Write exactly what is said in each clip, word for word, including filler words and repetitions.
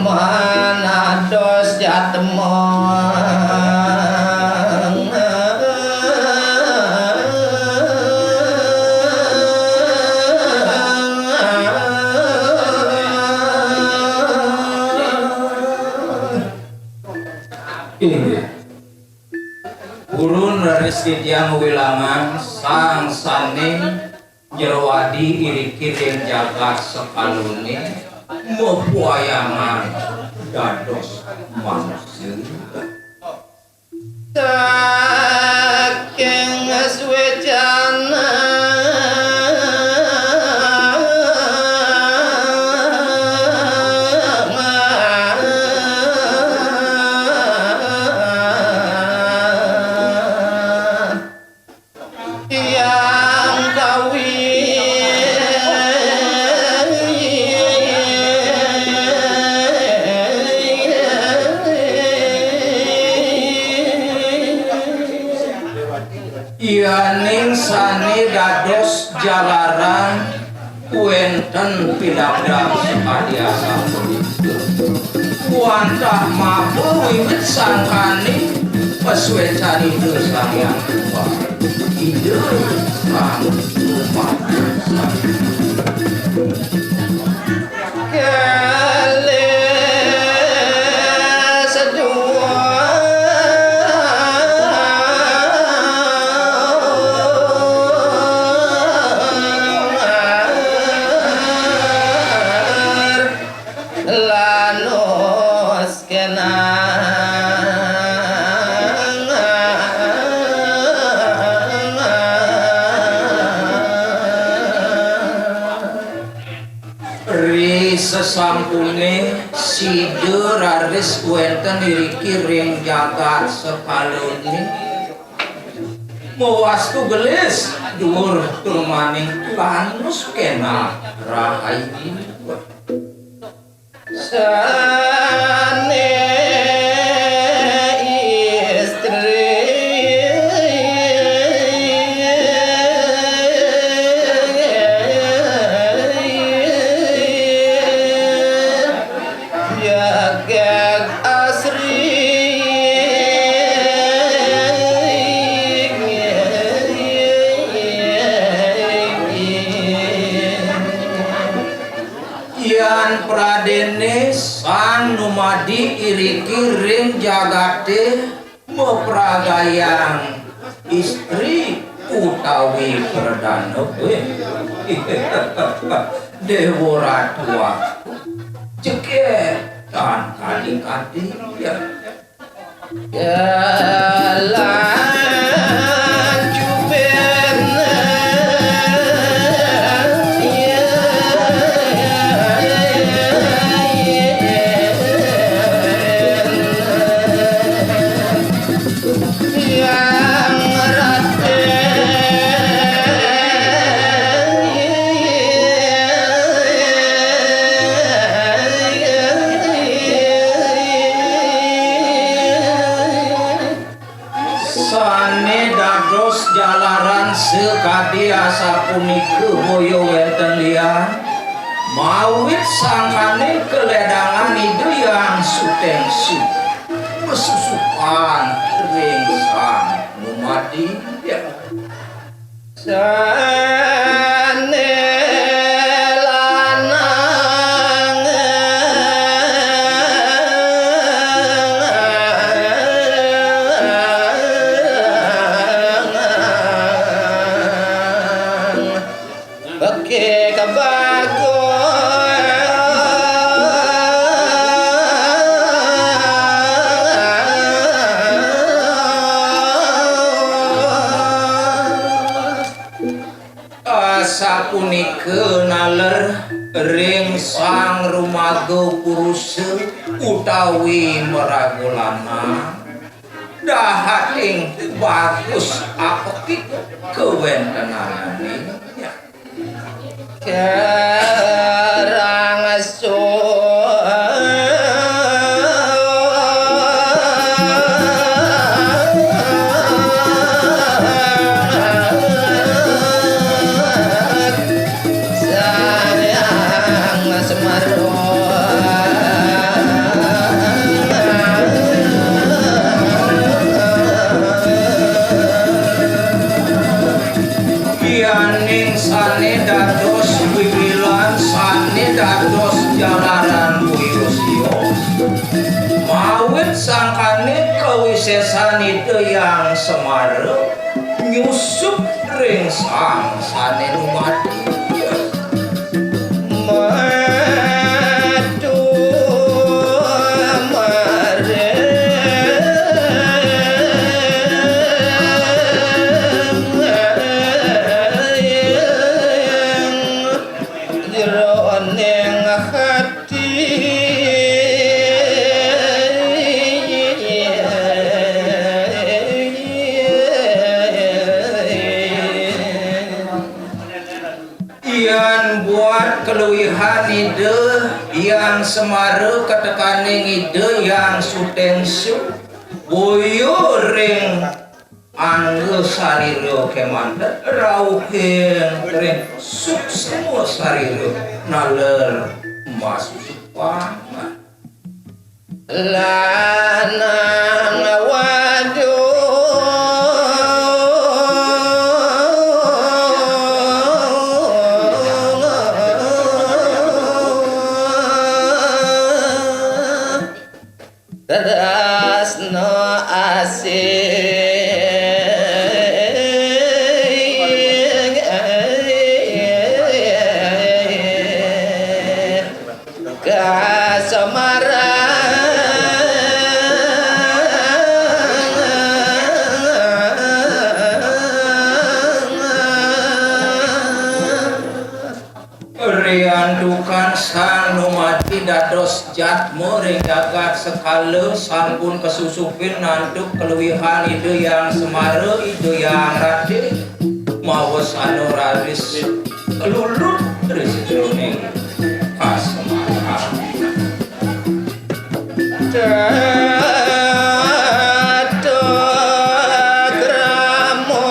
Manados jatemong. Inggih. Purun raris titiang wilangan sang sané nyerwadi iriki ring jagat sakaloné mapuayangan dados manusa. Saking swécana Tiang kawi. Yaning sané dados jalaran wénten pidabdab sakadi asapunika. Wantah maba wiwit sangkaning paswécan Ida Sang Hyang Tuhan. Ida Sang Tuhan. Kalih sadua. Lanus kenang. Ri sesampuné sida raris wénten iriki ring jagat sakalané, mawastu gelis duur turmaning lanus kenah rahayu. Sané istri jagat asri. Yan pradéné sang numadi iriki ring jagaté mapragayang istri utawi pradana, wéh. Déwa Ratu aku, jegég tan kadi-kadi, ya. Jalan jubir. Yang raté. Sané dados jalaran sakadi asapunika boya wénten lian, mawit sangkaning kaledangan Ida Hyang Sutengsu, masusupan ring sang numadi. Sané lanang. Oké, kabagus. ring sang rumaga purusa utawi maraga lanang, dahating bagus apekik kawéntenanné. Karang Sang Semar. Yaning sané dados wiwilan, sané dados jalaran boya sios. Mawit sangkaning kawisésan Ida Hyang Semara nyusup ring sang sané numadi. Madu maring jeroning ati. Yan buat kaluihan Ida Hyang Semara katekaning Ida Hyang Sutensu, boya ring angga sarira kémanten, rauhing ring suksma sarira naler masusupang. Lanang wadon. Tresna asih. Kasemarang. Riantukan sang numadi dados jadma ring jagat sekala, sampun kasusupin antuk kaluihan Ida Hyang Semara, Ida Hyang Ratih, mawasana raris lulut ri sajeroning kasemaran. Tata krama.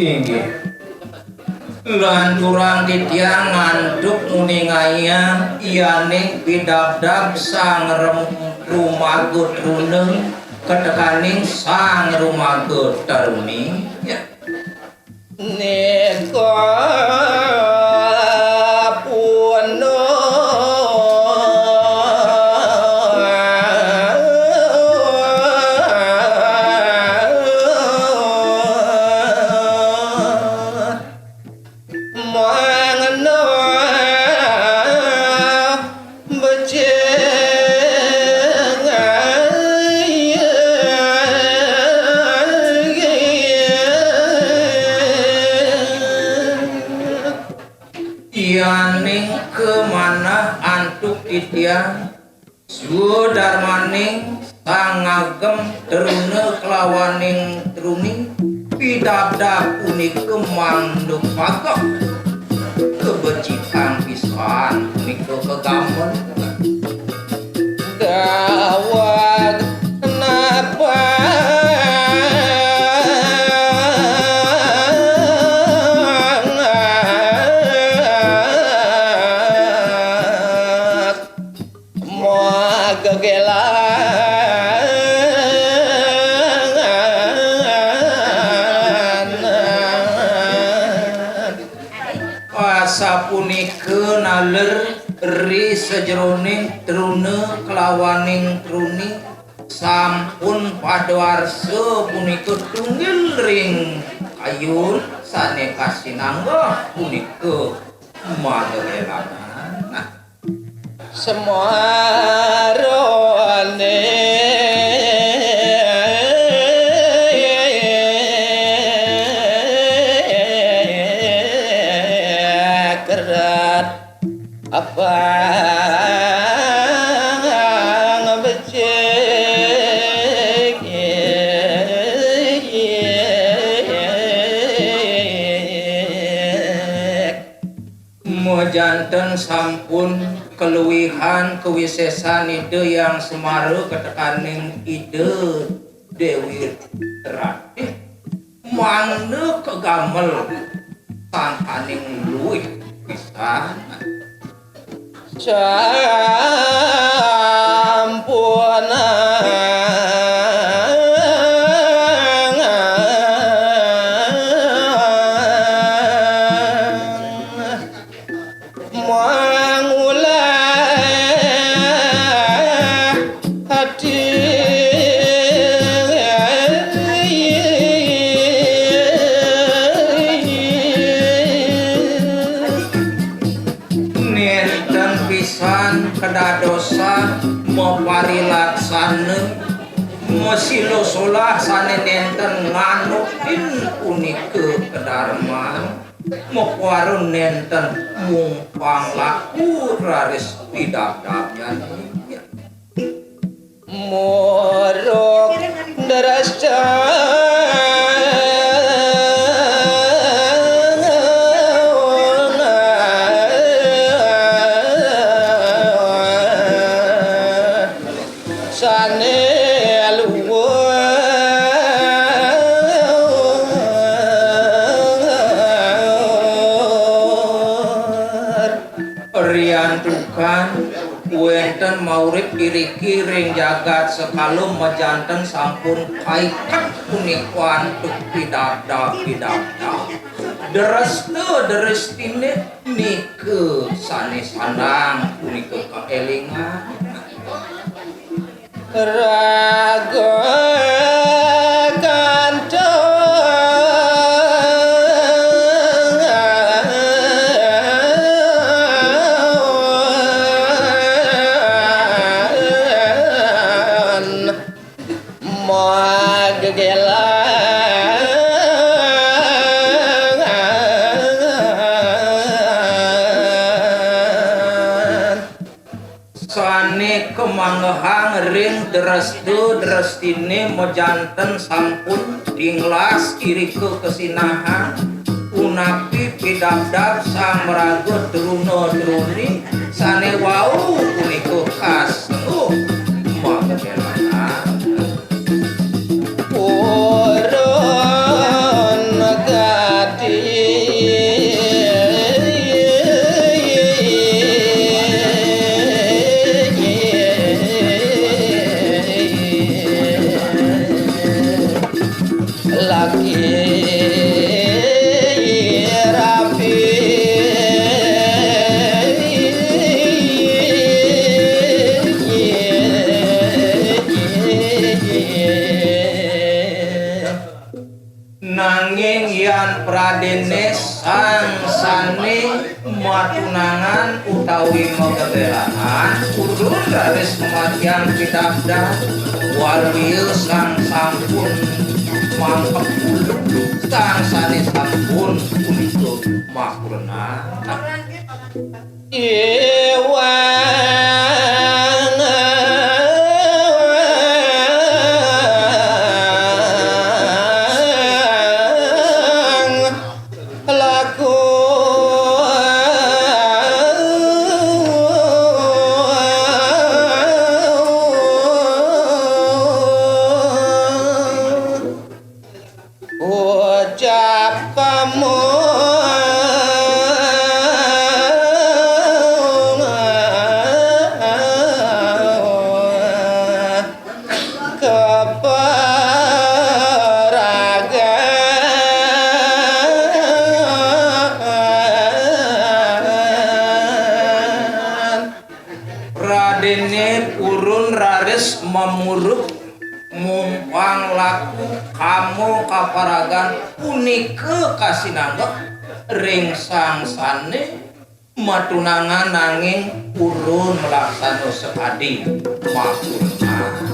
Inggih. Lanturang titiang antuk nguningayang yaning pidabdab sang rem-, rumaga truna katekaning sang rumaga truni. Ya. Nika puna mangena becik. Yaning kamanah antuk titiang, swadarmaning sang ngagem truna kalawaning truni, pidabdab punika mangda pageh. Kabecikan pisan punika kagamel. Daweg napak. Magegelan. Asapunika naler ri Jeroning truna kelawaning truni sampun paduarsa punika tunggil ring ayun sane kasinanggeh punika magegelangan. Nah, semuarane kerat abang becik. Majanten sampun kaluihan kawisesan Ida Hyang Semara katekaning Ida Dewi Ratih, mangda kagamel sangkaning luih pisan. Sampun mangulah ati. Nenten pisan kadadosan maparilaksana, masila solah sane nenten nganutin punika kadarman, mapuara nenten mung panglaku raris pidabdabnyane. Muruk dresta sane luwur. Riantukan wenten maurip iriki ring jagat sekala majanten sampun kaiket punika antuk pidabdab-pidabdab. Dresta drestine nika sane sandang punika kaelingan. Raga kantun magegelangan. Sane kamanggehang ring dresta-drestine majanten sampun dinglas irika kasinahan, punapi pidabdab sang maraga truna-truni sane wau punika kas sengguh magegelangan. Purun gati. Laki rapi. Nanging yan pradene sang sane matunangan utawi magegelangan, purun raris matiang pidabdab, waluya sang sampun mangkepulung, sang sane sampun punika makurenan. Iwang laku. Ucap kamu Déné purun raris mamurub, mumpang laku kama kaparagan punika kasinanggeh ring sang sané matunangan, nanging purun malaksana sakadi mapurna.